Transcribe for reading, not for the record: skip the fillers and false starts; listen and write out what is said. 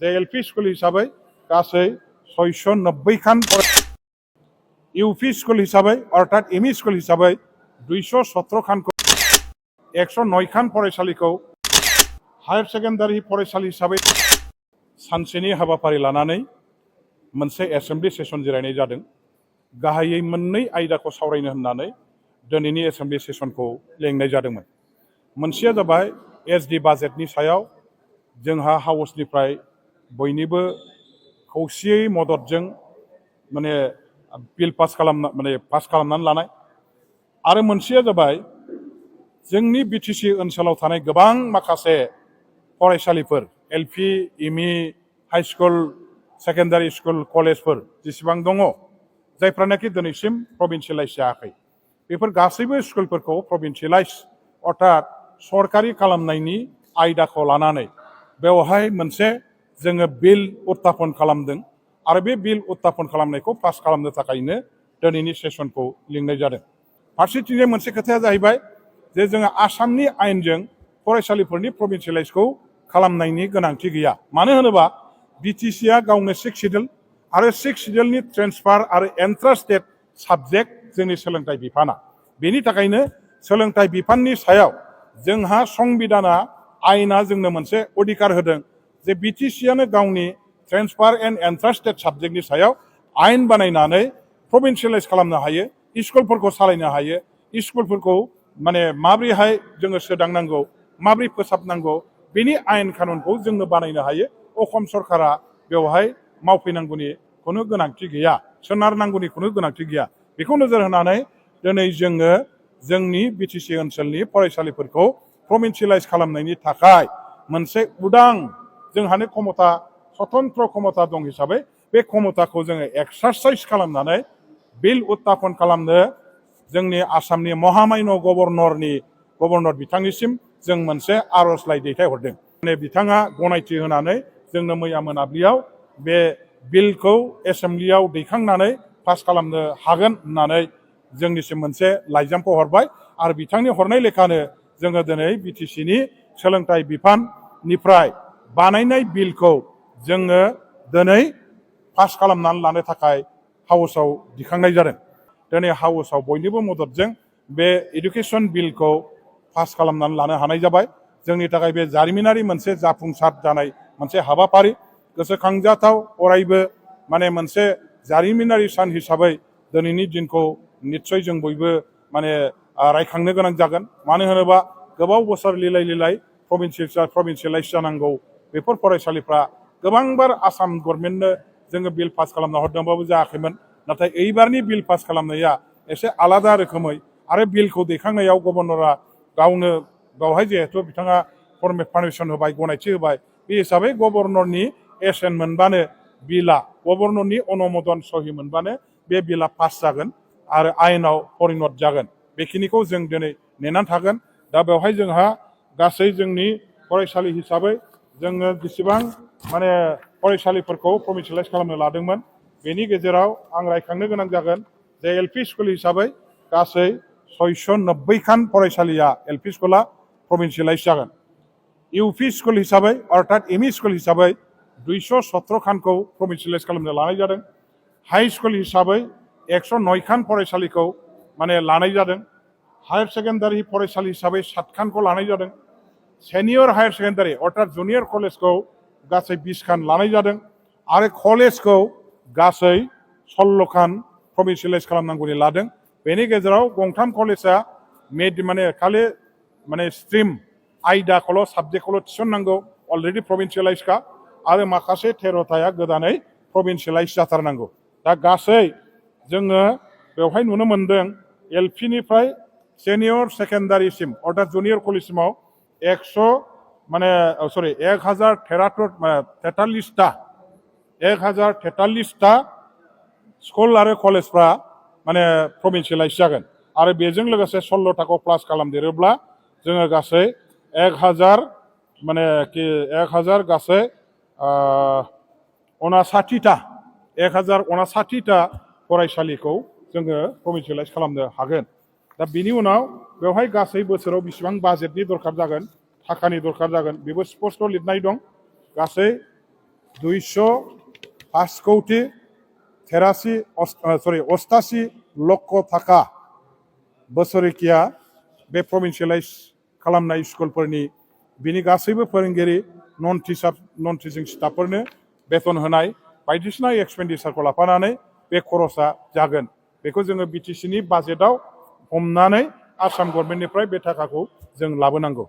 যে LP school হিসাबै গাसै 690 খাन UP school হিসাबै अर्थात ME school हिसाबै 217 खानखौ 109 खान फरायसालिखौ हायर सेकेन्डारि फरायसालि हिसाबै सानसेनि हाबाफारि लानानै मोनसे एसेम्बलि सेसन जिरायनाय जादों। गाहायै मोननै आयदाखौ सावरायनो होननानै दिनैनि एसेम्बलि सेसनखौ लेंनाय जादोंमोन। मोनसेया जाबाय एसडि बाजेटनि सायाव जोंहा हाउसनिफ्राय बयनिबो खौसेयै मददजों माने बिल पास खालामनानै लानाय आरो मोनसेया जाबाय जोंनि बिटिसि ओनसोलाव थानाय गोबां माखासे फरायसालिफोर LP ME high school secondary school कलेजफोर जेसेबां दङ जायफ्रानाखि दिनैसिम प्रभिन्सियेलाइज जायाखै बेफोर गासैबो स्कुलफोरखौ प्रभिन्सियेलाइज अर्थात सरकारि खालामनायनि आयदाखौ लानानै बेवहाय मोनसे जोङो बिल उत्थापन खालामदों आरो बे बिल उत्थापन खालामनायखौ पास खालामनो थाखायनो दिनैनि सेसनखौ लिंनाय जादों। फारसेथिंजाय मोनसे खोथाया जाहैबाय जे जोङो आसामनि आयेनजों फरायसालिफोरनि प्रभिन्सियेलाइजखौ खालामनायनि गोनांथि गैया। मानो होनोबा बिटिसिआ गावनो 6 शिड्यूल आरो 6 शिड्यूलनि ट्रेन्सफार आरो एन्ट्रान्स साबजेक्ट जोंनि सोलोंथाइ बिफाना। बेनि थाखायनो सोलोंथाइ बिफाननि सायाव जोंहा संबिधाना आयेना जोंनो मोनसे अधिकार होदों जे बिटिसिआनो गावनि ट्रेन्सफार एन्ड एन्ट्रान्स साबजेक्टनि सायाव आयेन बानायनानै प्रभिन्सियेलाइज खालामनो हायो, स्कुलफोरखौ सालायनो हायो, स्कुलफोरखौ माने माब्रैहाय जोङो सोदांनांगौ, माब्रै फोसाबनांगौ बेनि आयेन कानुनखौ जोंनो बानायनो हायो। असम सरकारा बेवहाय मावफैनांगौनि खुनु गोनांथि गैया, सोनारनांगौनि खुनु गोनांथि गैया। बेखौ नोजोर होनानै दिनै जोङो जोंनि बिटिसि ओनसोलनि फरायसालिफोरखौ प्रभिन्सियेलाइज खालामनायनि थाखाय मोनसे उदां जोंहानो क्षमता स्वतन्त्र क्षमता दं हिसाबै बे क्षमताखौ जोङो एक्सारसाइज खालामनानै बिल उत्थापन खालामनो जोंनि आसामनि महामान्य गभर्नर बिथांनिसिम जों मोनसे आर'जलाइ दैथायहरदों। बिथाङा गनायथि होनानै जोंनो मैया मोनाबिलियाव बे बिलखौ एसेम्बलियाव दैखांनानै पास खालामनो हागोन होननानै जोंनिसिम मोनसे लाइजामखौ हरबाय आरो बिथांनि हरनाय लेखानो जोङो दिनै बिटिसिनि सोलोंथाइ बिफाननिफ्राय बानायनाय बिलखौ जोङो दिनै पास खालामनानै लानो थाखाय हाउसआव दिखांनाय जादों। दिनै हाउसआव बयनिबो मददजों बे एडुकेसन बिलखौ पास खालामनानै लानो हानाय जाबाय। जोंनि थाखाय बे जारिमिनारि मोनसे जाफुंसार जानाय मोनसे हाबाफारि, गोसोखांजाथाव अरायबो माने मोनसे जारिमिनारि सान हिसाबै दिनैनि दिनखौ निस्सय जों बयबो माने रायखांनो गोनां जागोन। मानो होनोबा गोबाव बोसोर लिलाय प्रभिन्सियेलाइज जानांगौ बेफोर फरायसालिफ्रा गोबांबार आसाम गभर्नमेन्टनो जोङो बिल पास खालामना हरदोंबाबो जायाखैमोन। नाथाय एइबारनि बिल पास खालामनाया एसे आलादा रोखोमै आरो बिलखौ दैखांनायाव गभर्नरा गावनो बेवहाय जिहेथु बिथाङा पारमिसन होबाय, गनायथि होबाय, बे हिसाबै गभर्नरनि एसेन मोनबानो बिला गभर्नरनि अनुमोदन सहि मोनबानो बे बिला पास जागोन आरो आयेनाव परिणत जागोन। बेखिनिखौ जों दिनै नेनानै थागोन। दा बेवहाय जोंहा गासै जोंनि फरायसालि हिसाबै जोङो जेसेबां माने फरायसालिफोरखौ प्रभिन्सियेलाइज खालामनो लादोंमोन बेनि गेजेराव आं रायखांनो गोनां जागोन जे एलपि स्कुल हिसाबै गासै 690 खान फरायसालिया एलपि स्कुला प्रभिन्सियेलाइज जागोन। इउपि स्कुल हिसाबै अर्थात एमई स्कुल हिसाबै 217 खानखौ प्रभिन्सियेलाइज खालामनो लानाय जादों। हाई स्कुल हिसाबै 109 खान फरायसालिखौ माने लानाय जादों। हायर सेकेन्डारि फरायसालि हिसाबै 7 खानखौ लानाय जादों। सेनियर हायर सेकेन्डारि अर्थात जुनियर कलेजखौ गासै 20 खान लानाय जादों आरो कलेजखौ गासै 16 खान प्रभिन्सियेलाइज खालामनांगौनि लादों। बेनि गेजेराव गंथाम कलेजआ खालि स्ट्रिम आयदाखौल' साबजेक्टखौल' थिसननांगौ अलरेडि प्रभिन्सियेलाइजखा आरो माखासे 13थाया गोदानै प्रभिन्सियेलाइज जाथारनांगौ। दा गासै जोङो बेवहाय नुनो मोनदों एलपिनिफ्राय सेनियर सेकेन्डारिसिम अर्थात जुनियर कलेजसिमाव 1043टा स्कुल आरो कलेजफ्रा प्रभिन्सियेलाइज जागोन आरो बेजों लोगोसे 16टाखौ प्लास खालामदेरोब्ला जोङो गासै 1000 गासै 1059टा फरायसालिखौ जोङो प्रभिन्सियेलाइज खालामनो हागोन। दा बिनि उनाव बेवहाय गासै बोसोराव बेसेबां बाजेटनि दरखार जागोन, थाखानि दरखार जागोन बेबो स्पष्ट लिरनाय दं। गासै $88 लक्ष थाखा बोसोरिकिया बे प्रभिन्सियेलाइज खालामनाय स्कुलफोरनि बिनि गासैबो फोरोंगिरि नन टिचिं स्टाफफोरनो बेथन होनाय बायदिसिना एक्सपेन्डिचारखौ लाफानानै बे खरसा जागोन बेखौ जोङो बिटिसिनि बाजेटआव हमनानै आसाम गभर्नमेन्टनिफ्राय बे थाखाखौ जों लाबोनांगौ